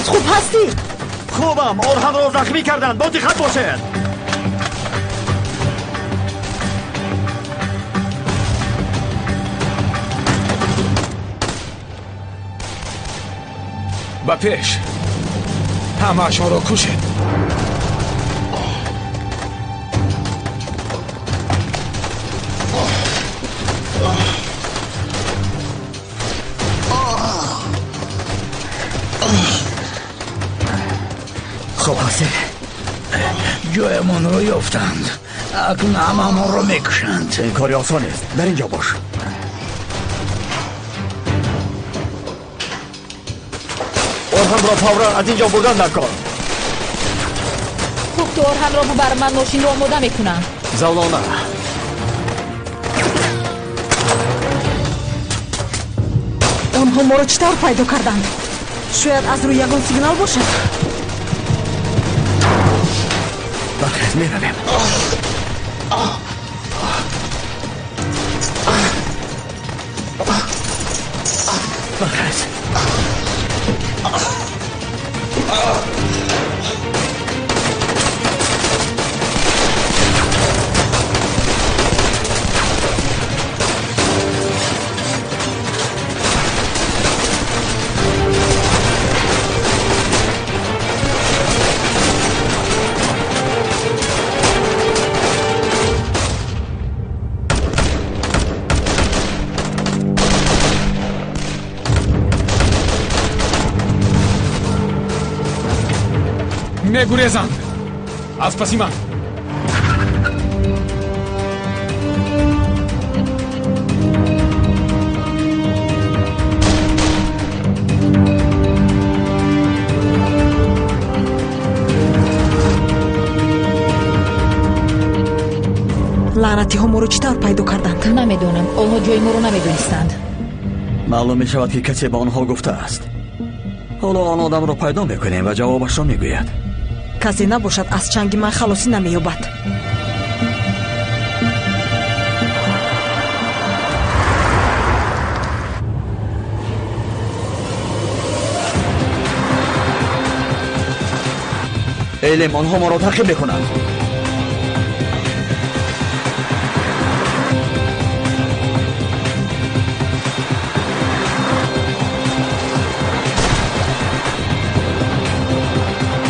Бархез, хуб ҳастӣ? Хубам, Орҳанро захмӣ карданд, бо диққат бошед. Ба пеш, ҳамаашонро кушед. Хуб ҳастед? Ҷоямонро ёфтанд. Акнун ҳамаамонро мекушанд. Ин кори осон нест. Дар ин ҷо бош. Орҳанро фавран аз ин ҷо бурдан дар кор. Хуб, ту Орҳанро бубар, ман мошинро омода мекунам. Завлона. Онҳо моро чӣ тавр пайдо карданд? Шояд аз рӯи ягон сигнал бошад? Бархез, меравем. Бархез. Мегурезанд. Аз паси ман. Лаънатиҳо моро чӣ тавр пайдо карданд? Намедонам. Онҳо ҷои моро намедонистанд. Маълум мешавад, ки касе ба онҳо гуфтааст. Ҳоло он одамро пайдо мекунем ва ҷавобашро мегӯяд. Касе набошад, аз чанги ман халосӣ намеёбад. Элем, онҳо моро таъқиб мекунанд.